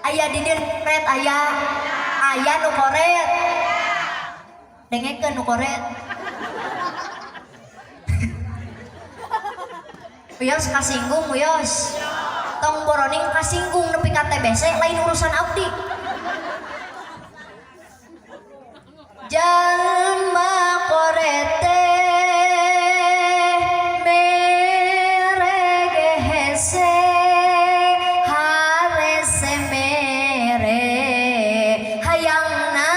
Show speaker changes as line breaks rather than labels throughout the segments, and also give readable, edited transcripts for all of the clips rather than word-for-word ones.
Aya di dieu koret aya. Aya nu koret. Dengekeun nu koret. Wios kasinggung wios. Tong boroning kasinggung nepi ka TBC lain urusan abdi. Jalma koret teh mere ge hese harese mere hayangna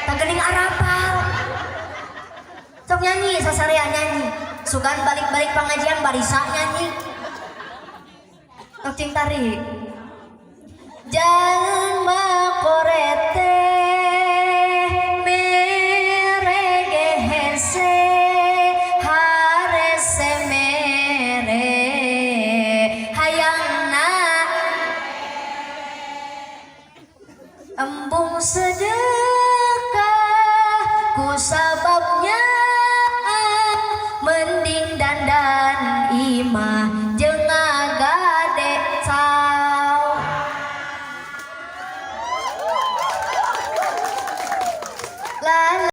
tagening arapal. Sok nyanyi sasarea nyanyi. Sugan balik-balik pengajian barisa nyanyi. Tok cing tarik. Jalma koret teh mere ge hese harese mere hayangna embung sedekah ku sababnya mending dandan imah jeung ngagade cao. La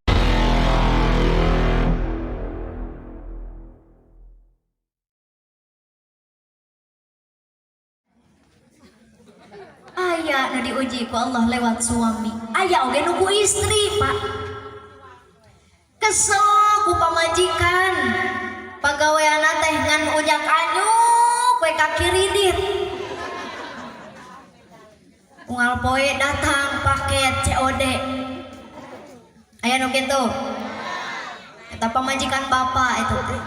aya nu diuji ku Allah lewat suami, aya oge nu ku istri, Pak. Kesel ku pamajikan, pagaweanna teh ngan ujak anyuk we ka kiridit. Unggal poe datang paket COD. Aya nu kitu. Eta pamajikan bapak itu teh.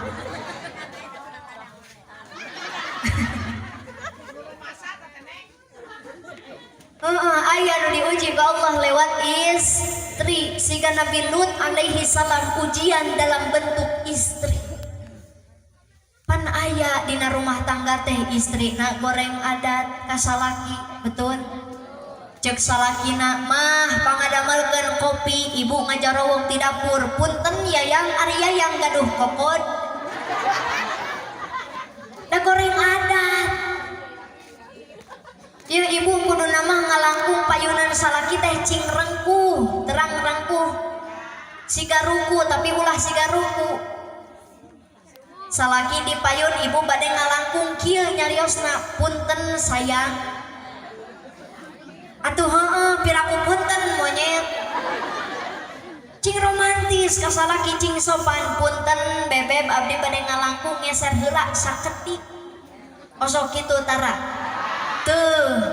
Heeh, aya nu diuji ku Allah lewat istri. Sehingga Nabi Lut alaihi salam ujian dalam bentuk istri. Pan aya dina rumah tangga teh istrina goreng adat ka salaki, betul? Cek salakina mah pangadamelkeun kopi, ibu ngajarowong di dapur, punten yayang ari yayang gaduh kokod. Da goreng adat. Ieu ibu kudu mah ngalangkung payunan salaki teh cing rengkuh, terang rengkuh. Siga ruku tapi ulah siga ruku. Salaki di payun ibu bade ngalangkung kieu nyariosna, punten sayang. Atuh heeh piraku punten monyet. Cing romantis ka salaki cing sopan, punten bebeb abdi bade ngalangkung ngeser heula saketik. Osok kitu tara. Tuh.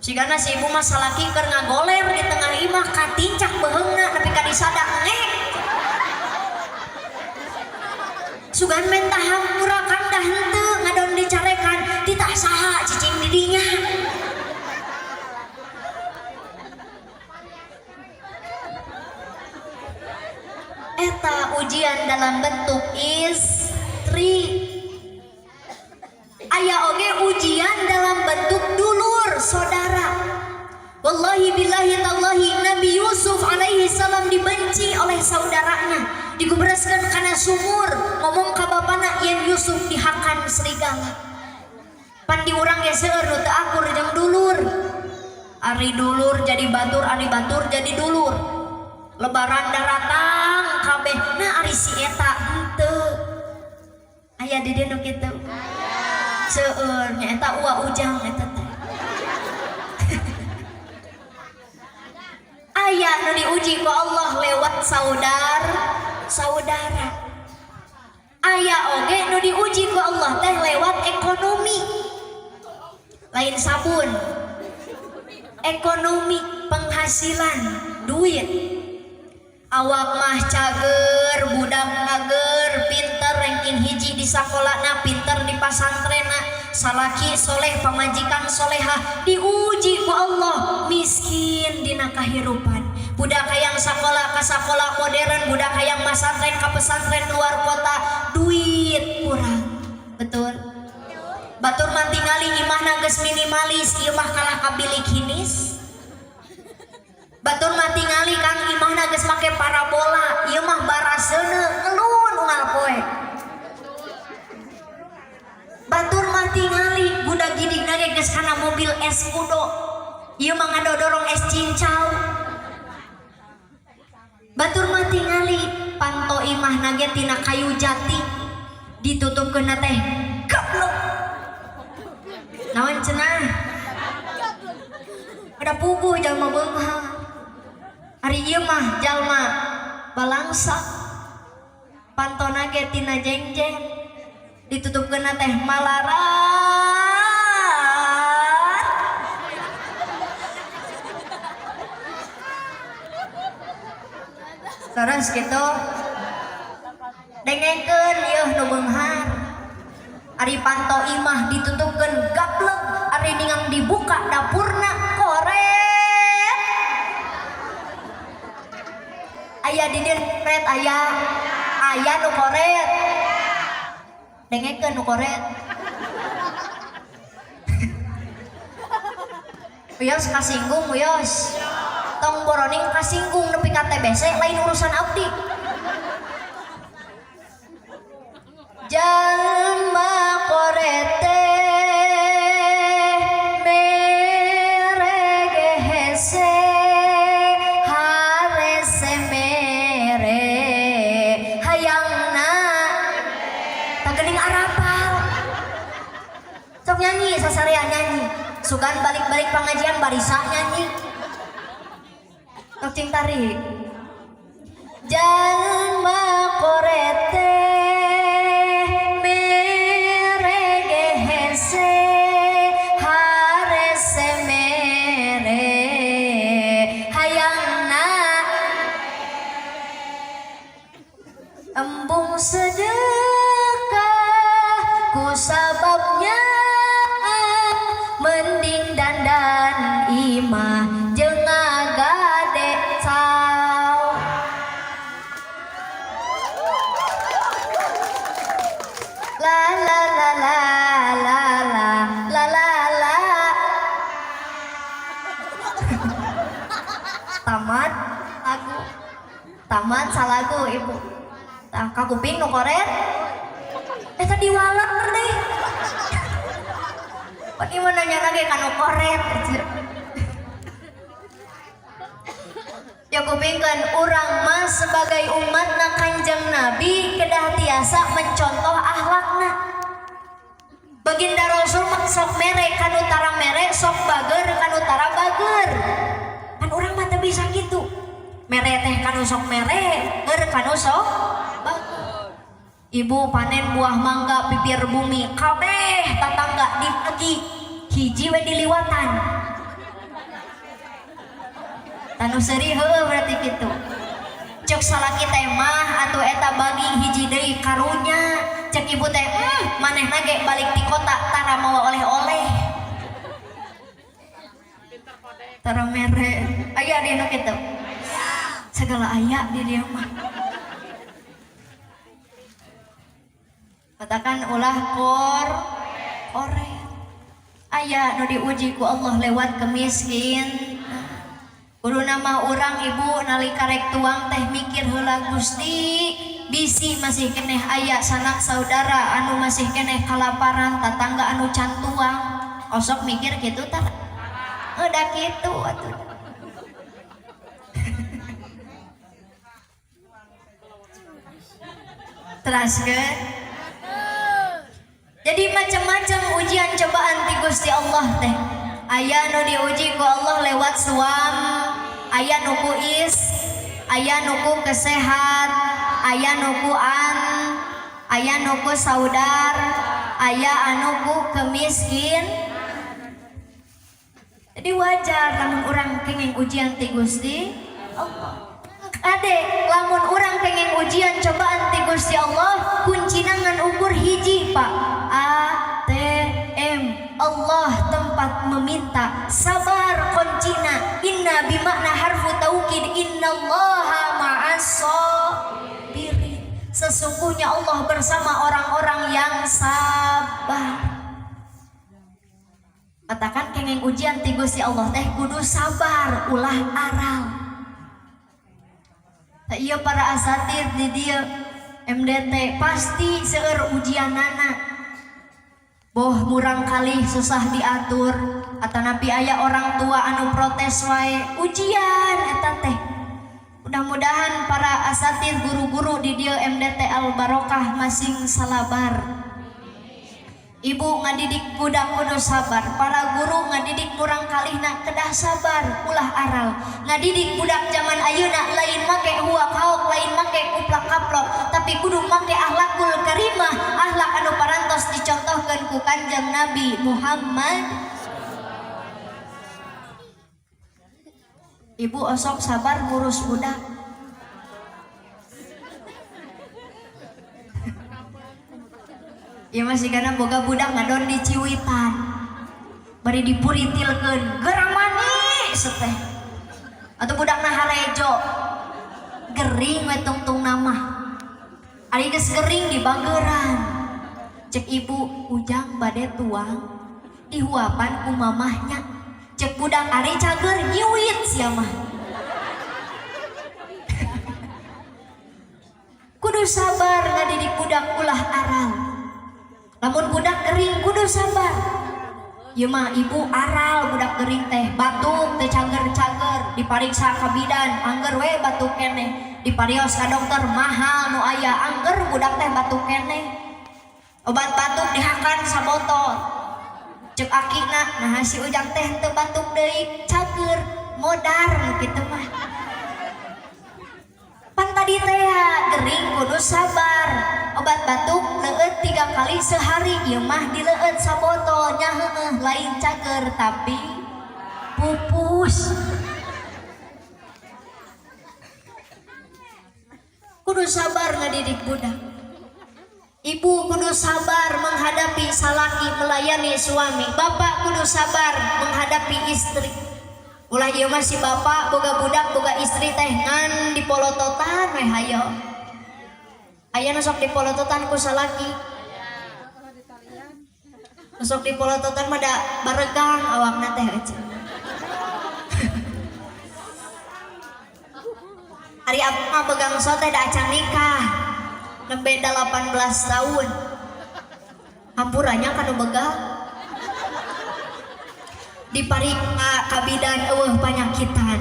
Sigana si ibu mah salaki keur ngagoler di tengah imah katincak beheungna nepi ka disada ngek. Sugan menta hampura kang dah henteu ngadon dicarekan titah saha cicing di dinya. Eta ujian dalam bentuk istri. Aya oge ujian dalam bentuk dulur saudara. Wallahi billahi tallahi Nabi Yusuf alaihi salam dibenci oleh saudaranya, digubreskeun kana sumur, ngomong ka bapana yen Yusuf dihakan serigala. Pan di urang ge seueur nu teu akur jeung dulur. Ari dulur jadi batur, ari batur jadi dulur. Lebaran daratang kabeh, nah ari si eta henteu. Aya di dieu nu kitu. Seueur nya eta ua ujang eta teh. Aya nu diuji ku Allah lewat saudara. Aya oge nu diuji ku Allah teh lewat ekonomi. Lain sabun. Ekonomi, penghasilan, duit. Awak mah cager, budak cager, pinter ranking hiji di sakolana, pinter di pasantrena, salaki soleh, pamajikan solehah, diuji ku Allah miskin dina kahirupan. Budak hayang sakola ka sakola modern, budak hayang masantren ka pesantren luar kota, duit kurang. Betul? Batur mah tingali imahna geus minimalis, ieu mah kalah ka bilik hinis. Batur mah tingali kang imahna geus make parabola, ieu mah baraseuneu ngelun unggal poe. Batur mah tingali budak gidig ge geus kana mobil Escudo. Ieu mah ngadodorong es cincau. Batur mah tingali panto imahna ge tina kayu jati ditutupkeunna teh gablek. Naon cenah? Ada puguh jalma beunghar. Ari ieu mah jalma balangsa. Pantona ge tina jengjeng ditutupkeunna teh malarat. Terus gitu dengengkeun yeuh nu beunghar. Ari panto imah ditutupkeun gablek, ari ningang dibuka dapurna koret. Aya di dieu koret aya. Aya nu koret. Dengekeun nu koret. Wios kasinggung wios. Tong boroning kasinggung nepi ka TBC lain urusan abdi. Jalma koret teh mere ge hese harese mere hayangna tagening arapal. Sok nyanyi sasarea nyanyi. Sugan balik-balik pengajian barisa nyanyi. Tok cing tarik. Jalma koret teh mere ge hese harese mere hayangna embung sedekah ku sababnya mending dandan imah jeung ngagade cau. La la la la la la la la la. Tamat lagu. Tamat salagu ibu. Tah kakuping nu koret. Eta diwaler deh. Pan ieu mah nanya lagi ka nu koret. Ya kupingkeun urang mah sebagai umatna Kanjeng Nabi kedah tiasa mencontoh akhlakna. Baginda Rasul mah sok mere kanu tara mere, sok bager kanu tara bager. Kan urang mah teu bisa kitu. Mere teh kanu sok mere, ger kanu sok bager. Ibu panen buah mangga pipir bumi, kabeh tatangga dibagi, hiji we diliwatan. Tanu seuri heueuh berarti kitu. Cek salaki teh mah atuh eta bagi hiji deui karunya. Cek ibu teh, manehna ge balik ti kota tara mawa oleh-oleh. Tara mere. Aya di nu kitu. Segala aya di dieu mah. Katakan ulah koret. Aya nu diuji ku Allah lewat kemiskin. Kudu nama urang ibu nalika rek tuang teh mikir heula Gusti bisi masih keneh aya sanak saudara anu masih keneh kalaparan tatangga anu can tuang. Osok mikir kitu tah. Udah kitu atuh. Teraskeun. Jadi macam-macam ujian cobaan ti Gusti Allah teh. Aya nu diuji ku Allah lewat suam, aya nu ku is, aya nu ku kesehat, aya nu ku an, aya nu ku saudar, aya anu ku kemiskin. Jadi wajar lamun urang kenging ujian ti Gusti Allah. Ade, lamun urang kenging ujian cobaan ti Gusti Allah, kuncina ngan ukur hiji Pak. A T M. Allah tempat meminta. Sabar kuncina. Inna bimakna harfu taukid. Innallaha ma'as sabirin. Sesungguhnya Allah bersama orang-orang yang sabar. Katakan kenging ujian ti Gusti Allah teh kudu sabar ulah aral. Tak iya para asatid di dieu MDT pasti seueur ujianana. Boh murang kali susah diatur atanapi aya orang tua anu protes wae ujian eta teh. Mudah-mudahan para asatid guru-guru di dieu MDT Al Barokah masing salabar. Ibu ngadidik budak kudu sabar, para guru ngadidik murang kalihna kedah sabar, ulah aral. Ngadidik budak zaman ayeuna lain make huak haok, lain make kuplak kaplok, tapi kudu make akhlakul karimah, akhlak anu parantos dicontohkeun ku Kanjeng Nabi Muhammad. Ibu osok sabar ngurus budak. Ya masih karena boga budak ngadon di ciwitan, bari dipuritilkeun geramani seteh, atau budak nah harejo gering we tungtung nama, ari geus gering di bageran, cek ibu ujang bade tuang dihuapan ku mamahnya, cek budak ari cager nyiwit sia mah. Kudu sabar ngadidik budak ulah aral. Lamun budak kering kudu sabar. Ieu mah ibu aral budak kering teh batuk teh cager-cager dipariksa ka bidan angger we batuk keneh, diparios ka dokter mahal nu aya angger budak teh batuk keneh. Obat batuk dihakan sabotol. Cek akina nah si ujang teh teu batuk deui cager modar nu kitu mah. Pan tadi teh gering kudu sabar. Obat batuk leueut 3 kali sehari ieu mah dileueut sabotol nya heueuh lain cager tapi pupus. Kudu sabar ngadidik budak. Ibu kudu sabar menghadapi salaki melayani suami. Bapak kudu sabar menghadapi istri. Ulah ieu mah si bapak boga budak boga istri teh ngan dipolototan we hayo. Aya nu sok dipolototan ku salaki. Nu sok dipolototan mah da baregang awakna teh eueuh. Ari abdi mah begang so teh da acan nikah. Nembe 18 tahun. Hampuranya kanu begang. Dipariksa ka bidan eueuh panyakitan.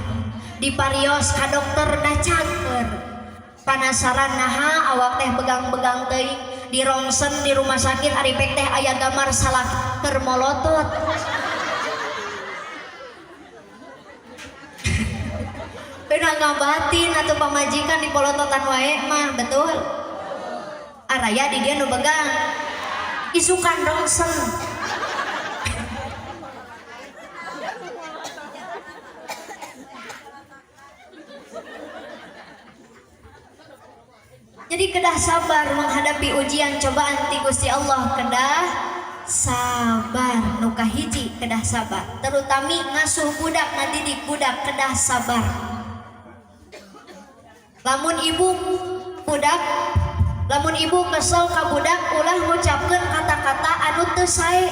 Diparios ka dokter da cager. Panasaran naha awak teh begang-begang teuing di rongsen di rumah sakit ari pek teh aya gambar salaki keur molotot. Beuna ngabatin atuh pamajikan dipolototan wae mah betul. Araya di dia nu begang. Isukan rongsen. Jadi kedah sabar menghadapi ujian cobaan ti Gusti Allah, kedah sabar. Nu kahiji kedah sabar, terutami ngasuh budak ngadidik budak kedah sabar. Lamun ibu budak, lamun ibu kesel ka budak ulah ngucapkeun kata-kata anu teu sae.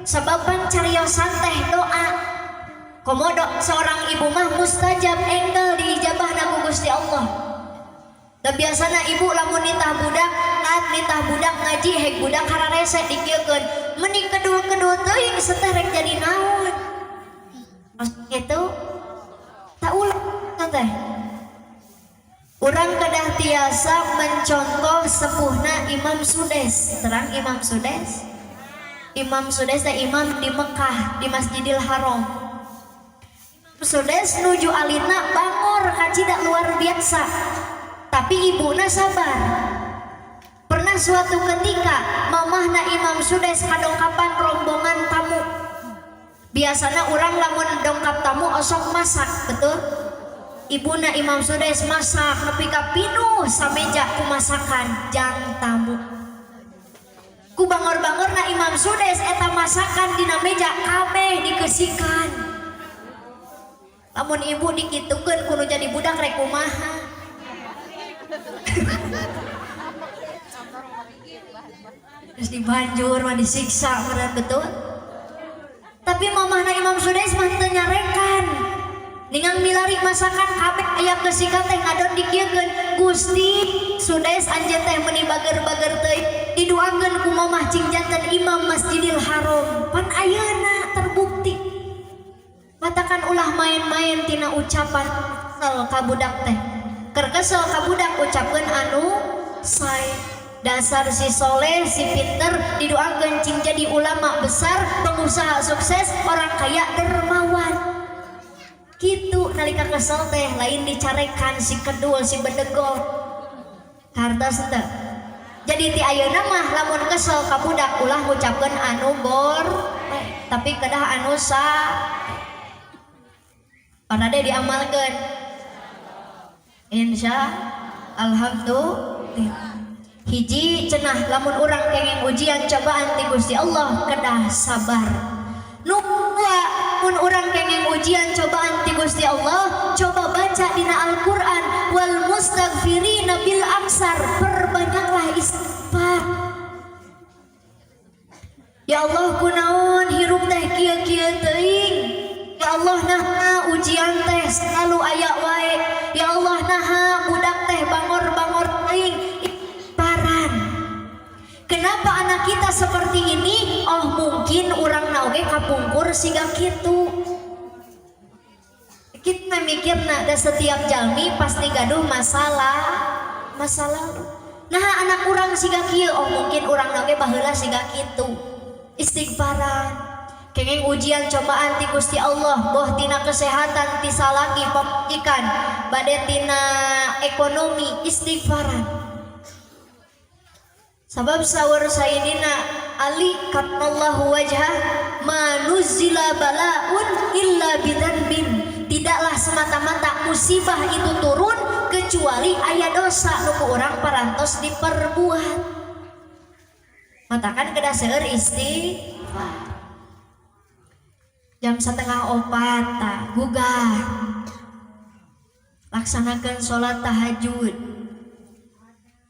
Sababan cariosan teh doa. Komodo seorang ibu mah mustajab enggal diijabahna ku Gusti Allah. Dan biasana ibu lamun nitah budak, nitah budak ngaji hek budak hararese dikieukeun, mending kedul-kedul teuing seteh rek jadi naon. Maksud itu tak ulah teh. Urang kedah tiasa mencontoh sepuhna Imam Sudes. Terang Imam Sudes. Imam Sudes teh imam di Mekah di Masjidil Haram. Sudes nuju alina bangor kacida luar biasa. Tapi ibuna sabar. Pernah suatu ketika mamahna Imam Sudes kadongkapan rombongan tamu. Biasana urang lamun dongkap tamu osok masak, betul? Ibuna Imam Sudes masak nepi ka pinuh sameja ku masakan jang tamu. Ku bangor-bangorna Imam Sudes eta masakan dina meja kabeh dikeusikan. Lamun ibu dikitukeun kudu jadi budak rek kumaha. Terus dibanjur mah disiksa bener betul. Tapi mamahna Imam Sudes mah teu nyarekan. Ningang milari masakan kabeh aya kesikan teh ngadon dikieukeun. Gusti Sudais anjeun teh meuni bager-bager teuing diduakeun ku mamah cing janten imam Masjidil Haram. Pan ayeuna terbukti. Matakan ulah main-main tina ucapan kesel ka budak teh. Keur kesel ka budak ucapkeun anu sae. Dasar si soleh, si pinter didoakeun cing jadi ulama besar, pengusaha sukses, orang kaya dermawan. Gitu nalika kesel teh lain dicarekan si kedul si bedegol. Hartos teu. Jadi ti ayeuna mah lamun kesel ka budak ulah ngucapkeun anu gor, tapi kedah anu sa. Parade diamalkeun. Insya alhamdulillah. Hiji cenah lamun urang kenging ujian cobaan ti Gusti Allah kedah sabar. Nu dua mun urang kenging ujian cobaan ti Gusti Allah coba baca dina Al-Qur'an wal mustaghfirina bil amsar, perbanyaklah istighfar. Ya Allah kunaon hirup teh kieu-kieu teuing. Ya Allah naha ujian teh selalu aya wae. Ya Allah naha budak teh bangor-bangor teuing. Paran. Kenapa anak kita seperti ini? Oh mungkin urang na oge kapungkur siga kitu. Kita mikirna da setiap jalmi pasti gaduh masalah masa lalu. Nah anak urang siga kieu, oh mungkin urang na oge baheula siga kitu. Istighfaran. Kenging ujian cobaan ti Gusti Allah, boh tina kesehatan ti salaki pamajikan, bade tina ekonomi, istighfaran. Sabab sawur Sayyidina Ali karramallahu wajhah, ma nuzila balaun illa bidzanbin. Tidaklah semata-mata musibah itu turun kecuali aya dosa nu ku urang parantos diperbuat. Matakan kedah seueur istighfar. Jam 3:30 tah gugah. Laksanakeun salat tahajud.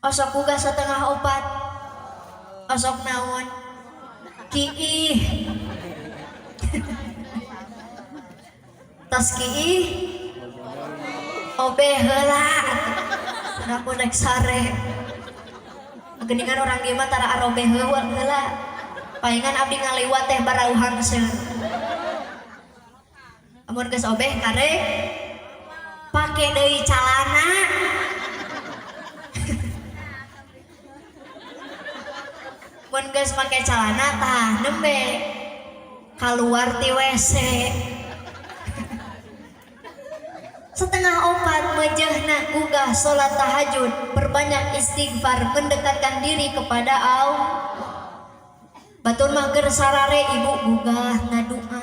Osok gugah 3:30. Osok naon? Kiih. Tas kiih obeh heula. Aku rek sare. Geuningan orang dieu mah tara arobeh heula. Palingan abdi ngaliwat teh barauhang seur. Amun geus obeh karek pake deui calana. Mun geus make calana tah nembe kaluar ti WC. 3:30 mejehna gugah salat tahajud, perbanyak istighfar, mendekatkan diri kepada Allah. Batur mah keur sarare ibu gugah ngadua.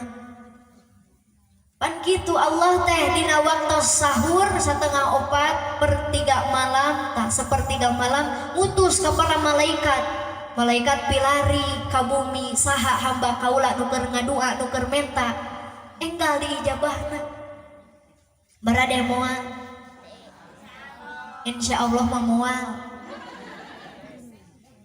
Pan kitu Allah teh dina waktu sahur 3:30 pertiga malam, tak sepertiga malam ngutus ka para malaikat. Malaikat pilari ka bumi saha hamba kaula nu keur ngadua nu keur menta enggal diijabahna. Barade moal. Insyaallah mah moal.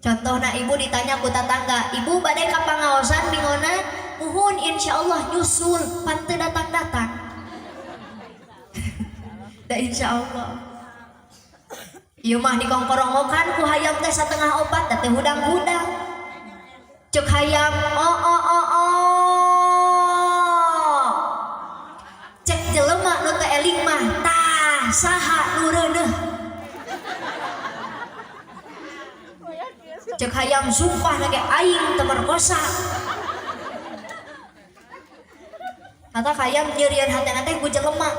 Contohna ibu ditanya ku tatangga, ibu bade ka pangaosan mingona? Muhun insyaallah nyusul pan teu datang-datang. Da insyaallah. Ieu mah dikongkorongokan ku hayam teh 3:30 da teu hudang-hudang. Cek hayam o o o o. Cek jelema nu teu eling mah tah saha nu reuneuh. Cek hayam sumpah nage aing teu merkosa. Kata hayam nyerian hatena teh ku jelema.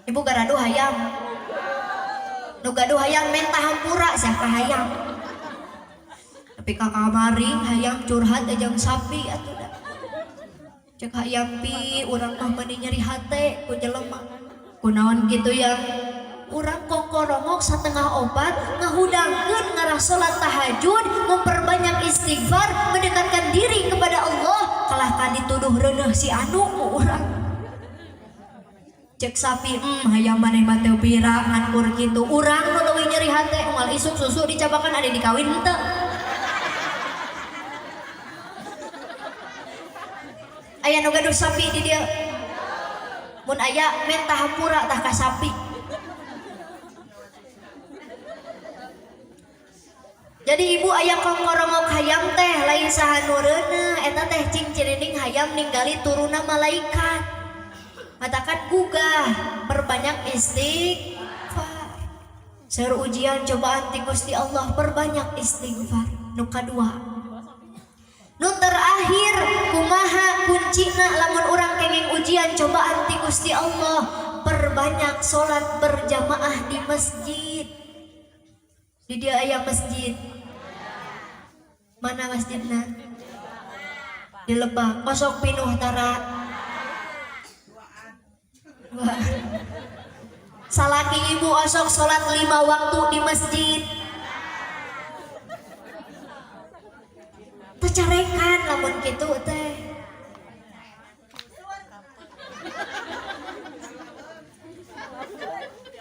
Ibu garaduh hayam. Nu gaduh hayam menta hampura siapa hayam. Tapi ka kamari hayam curhat jeung sapi atuh da. Cek hayam pi urang mah meuni nyeri hate ku jelema. Kunaon kitu ya? Urang kokorongok 3:30 ngahudangkeun ngarah salat tahajud, memperbanyak istighfar, mendekatkan diri kepada Allah, kalah ka dituduh reuneuh si anu ku urang. Cek sapi, hayam maneh mah teu pira ngan kur kitu. Urang nu leuwih nyeri hate moal isuk susu dicabakan ade dikawin henteu. Aya nu gaduh sapi di dieu. Mun aya menta hampura tah ka sapi. Jadi ibu aya kongkorongok hayam teh lain saha nu reuneuh, eta teh cing cirining hayam ninggali turuna malaikat. Katakan gugah, perbanyak istighfar. Seur ujian cobaan ti Gusti Allah, perbanyak istighfar. Nu kadua, nu terakhir kumaha kuncina lamun urang kenging ujian cobaan ti Gusti Allah, perbanyak salat berjamaah di masjid. Di dia aya masjid. Mana masjidna? Di Lebak. Kosok pinuh tara. Wah. Salaki ibu osok salat 5 waktu di masjid. Tercarekan lamun kitu teh.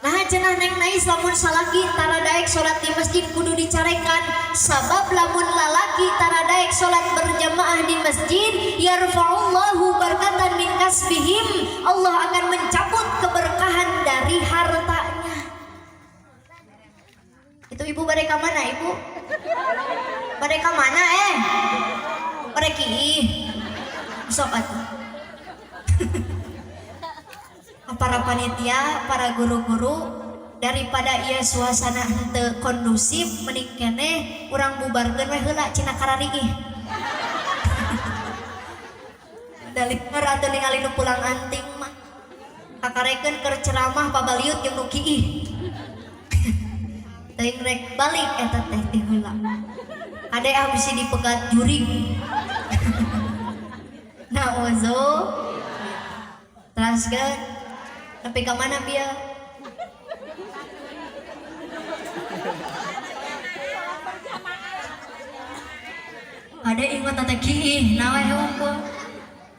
Nah cenah neng nais lamun salaki tara daek salat di masjid kudu dicarekan, sabab lamun lalaki tara daek salat berjamaah di masjid, yarfa'ullahu barkatan min kasbihim, Allah akan mencabut keberkahan dari hartanya. Itu ibu bare ka mana ibu? Bare ka mana Bare kiih. Sok atuh. Para panitia, para guru-guru, daripada ieu suasana henteu kondusif mending keneh urang bubarkeun we heula cina karariih. Daliper atuh ningali nu pulang anting mah. Kakarekeun keur ceramah pabaliut jeung nu kiih. Teuing rek balik eta teh ti heula. Kade ah bisi dipegat jurig. Nauzu. Teraskeun. Tapi ke mana biar? Ada ingat tante kiih, nawe hukum.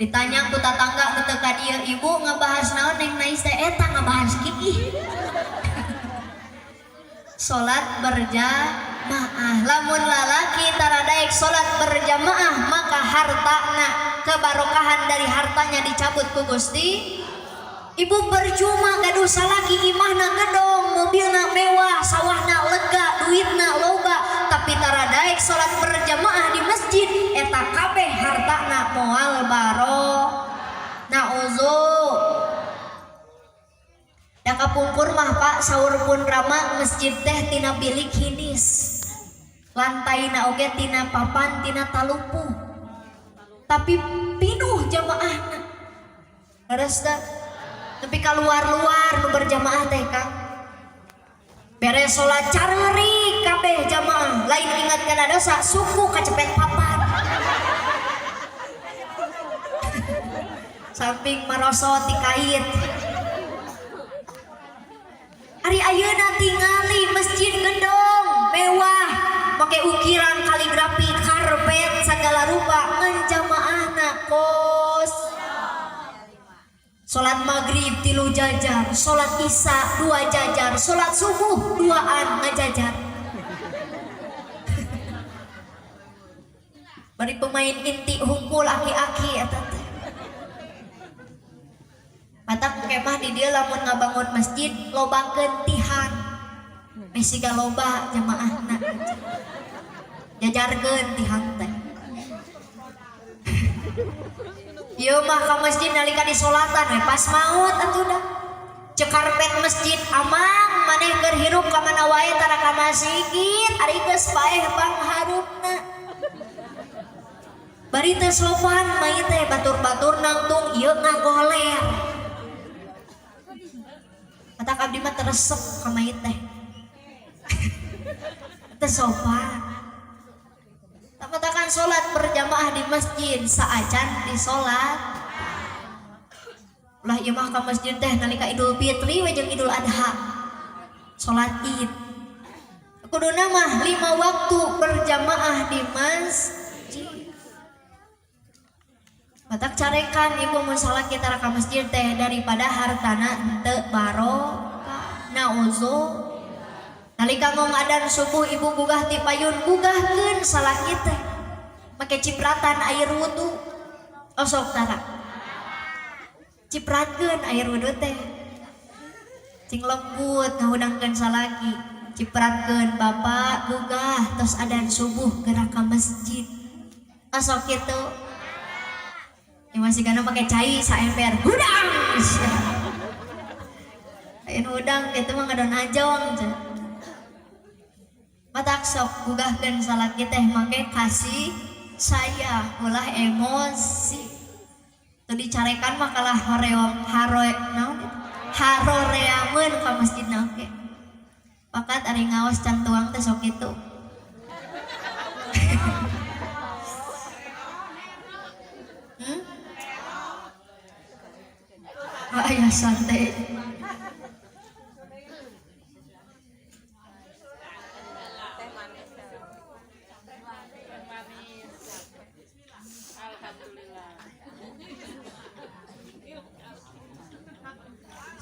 Ditanya ku tatangga nu teu ka dieu, ibu ngebahas naon neng nais teh eta ngebahas kiih. Salat berjamaah. Lamun lalaki tara daek salat berjamaah, maka hartana kebarokahan dari hartanya dicabut ku Gusti. Ibu percuma gaduh salaki imahna gedong, mobilna mewah, sawahna lega, duitna loba, tapi tara daek salat berjamaah di masjid, eta kabeh hartana moal barokah. Nauzu. Da kapungkur mah Pak saur pun rama masjid teh tina bilik hinis. Lantaina oge tina papan tina talupu. Tapi pinuh jamaahna. Leres teh? Tapi keluar-luar nu berjamaah teh Kang. Beres salat careurik kabeh jamaah, lain ingat kana dosa suku kacepet papan. Samping marosot dikait. Ari ayeuna tingali masjid gedong mewah, make ukiran kaligrafi, karpet segala rupa, ngan jamaahna kos. Salat maghrib 3 jajar, salat isya 2 jajar, salat subuh 2an ngajajar. Bari pemain inti hungkul aki-aki eta teh. Matak kemah di dieu lamun ngabangun masjid lobakeun tihang. Meh siga loba jamaahna. Jajarkeun tihang teh. Ieu mah ka masjid nalika disolatan we pas maut atuh dah. Cek karpet masjid amang maneh keur hirup ka mana wae tara ka masjid, ari geus paeh pangharupna. Bari teu sopan mai teh batur-batur nangtung ieu ngagoler. Matak abdi mah teresep ka mai teh. Teu sopan. Katakan sholat berjamaah di masjid saacan di sholat. Ulah ieu mah ka masjid teh nalika Idul Fitri we jeung Idul Adha. Sholat Id. Kuduna mah 5 waktu berjamaah di masjid. Matak carekan ibu mun salat kita ka masjid teh daripada hartana henteu barokah. Nauzu. Nalika ngong adan subuh ibu gugah ti payun gugahkeun salaki teh. Make cipratan air wudu. Osok tara. Cipratkeun air wudu teh. Cing lembut ngahudangkeun salaki. Cipratkeun bapak gugah tos adan subuh gerak ka masjid. Asok kitu. Ya masih kana make cai saember hudang. Lain hudang kitu mah ngadon ajong cenah. Matak sok gugahkeun salaki teh make kasih sayang ulah emosi. Teu dicarekan mah kalah hoream haroe naon haroreameun ka masjidna oge. Pakat ari ngaos can tuang teh sok kitu. Aya santai.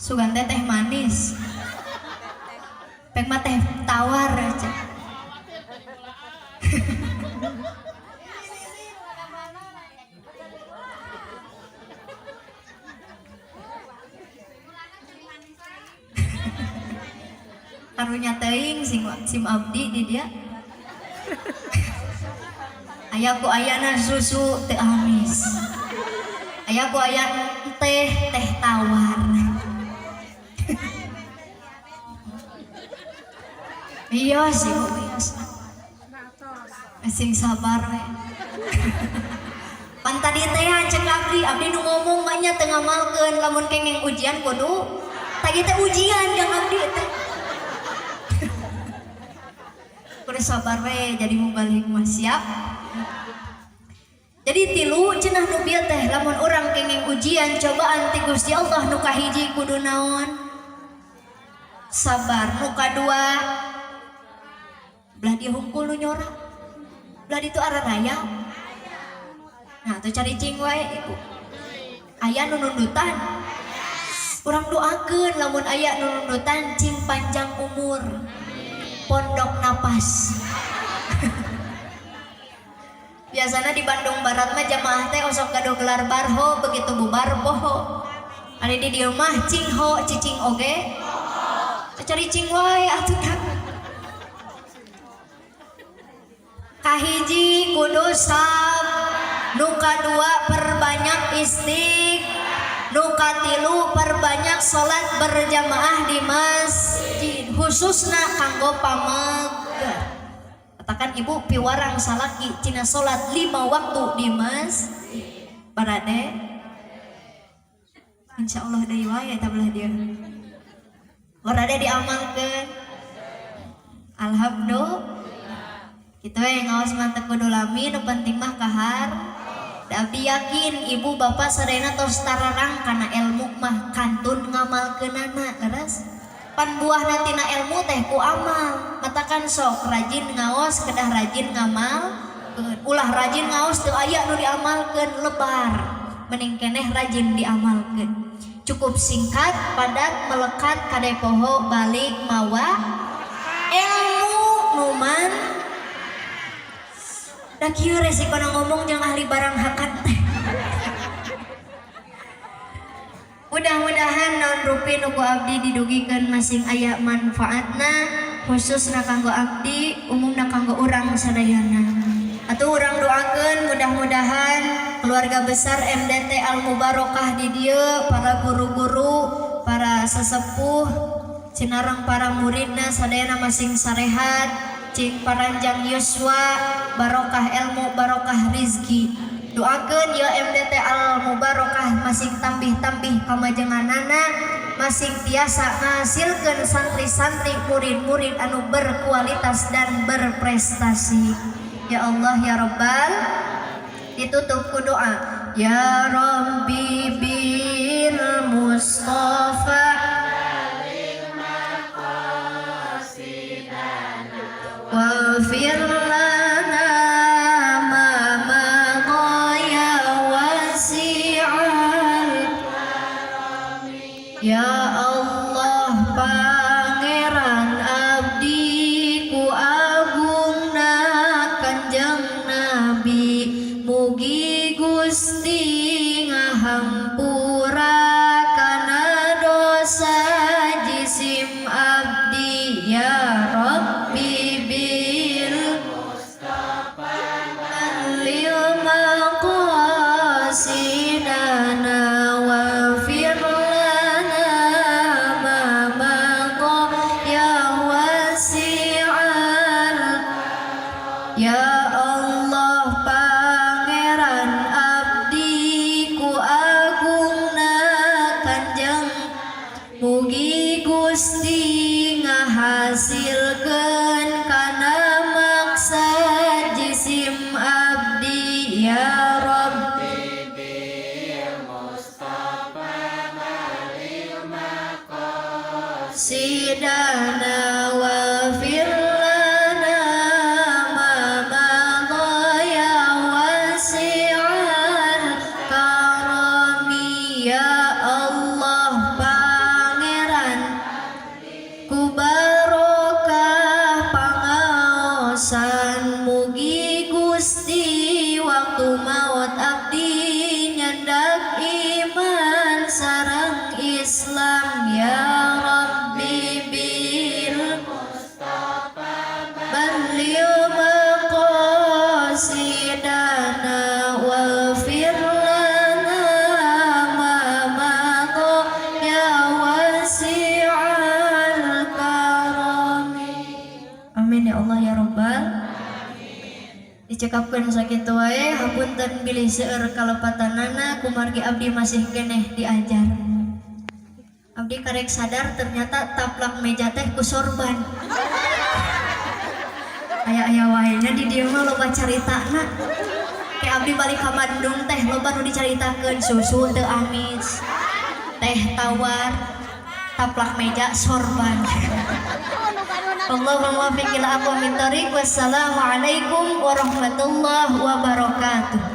Sugan teh teh manis. Pek mah teh tawar aja. Karunya teuing sim abdi di dia. Aya ku ayana susu teu amis. Aya ku aya teh teh tawar. Iya sih Bu, iya. Sing sabar we. Pan tadi teh cek abdi, abdi nu ngomong mah nya teu ngamalkeun lamun kenging ujian kudu tadi teh ujian yang abdi teh. Kudu sabar we jadi mubalik mah siap. Jadi tilu cenah nu bieu teh lamun urang kenging ujian cobaan ti Gusti Allah nu kahiji kudu naon? Sabar. Nu kadua belah dia hungkul nu nyora. Belah ditu araraya. Nah, tuh cari cing wae ibu. Aya nu nundutan. Urang doakeun lamun aya nu nundutan cing panjang umur. Pondok napas. Biasana di Bandung Barat mah jamaah teh osok gaduh gelar barho begitu bubar poho. Ari di dieu mah cing ho cicing oge. Cari cing wae atuh tah. Kahiji kudu sabar, nu kadua perbanyak istighfar, nu katilu perbanyak salat berjamaah di masjid khususna kanggo pameget. Katakan ibu piwarang salaki cina salat 5 waktu di masjid. Barade insyaallah deui wae eta belah dieu. Barade diamalkeun. Alhamdulillah. Kitu we ngaos mah teu kudu lami nu penting mah kahar. Da abdi yakin ibu bapak sadayana tos tararang kana ilmu mah kantun ngamalkeunana leres. Pan buahna tina ilmu teh ku amal. Matakan sok rajin ngaos kedah rajin ngamal. Ulah rajin ngaos teu aya nu diamalkeun lebar. Mending keneh rajin diamalkeun. Cukup singkat, padat, melekat, kade poho balik mawa ilmu numan. Da kieu resikona ngomong jeung ahli barang hakat teh. Mudah-mudahan naon rupi nu ku abdi didugikeun masing aya manfaatna khususna kanggo abdi, umumna kanggo urang sadayana. Atuh urang doakeun mudah-mudahan keluarga besar MDT Al Mubarokah di dieu, para guru-guru, para sesepuh, cinarang para muridna sadayana masing sarehat, cing paranjang yuswa, barokah ilmu, barokah rizki. Doakeun ya MDT Al Mubarokah masing tambih-tambih kamajenganana, masing tiasa ngahasilkeun santri-santri murid-murid anu berkualitas dan berprestasi. Ya Allah ya Rabbal, ditutup ku doa ya Rabbi bil Mustafa waghfir lana ma madha ya wasi'al ya Allah pangeran abdi ku agungna Kanjeng Nabi mugi Gusti ngahampura Dicekapkeun sakitu wae, hapunten bilih seueur kalepatanana, kumargi abdi masih keneh diajar. Abdi karek sadar ternyata taplak meja teh ku sorban. Aya-aya wae nya di dieu mah, loba caritana. Kayak abdi balik ka Bandung teh loba nu dicaritakeun, susu teu amis, teh tawar, taplak meja sorban. Allahul muwaffiq ila aqwamit thoriq. Wassalamualaikum warahmatullahi wabarakatuh.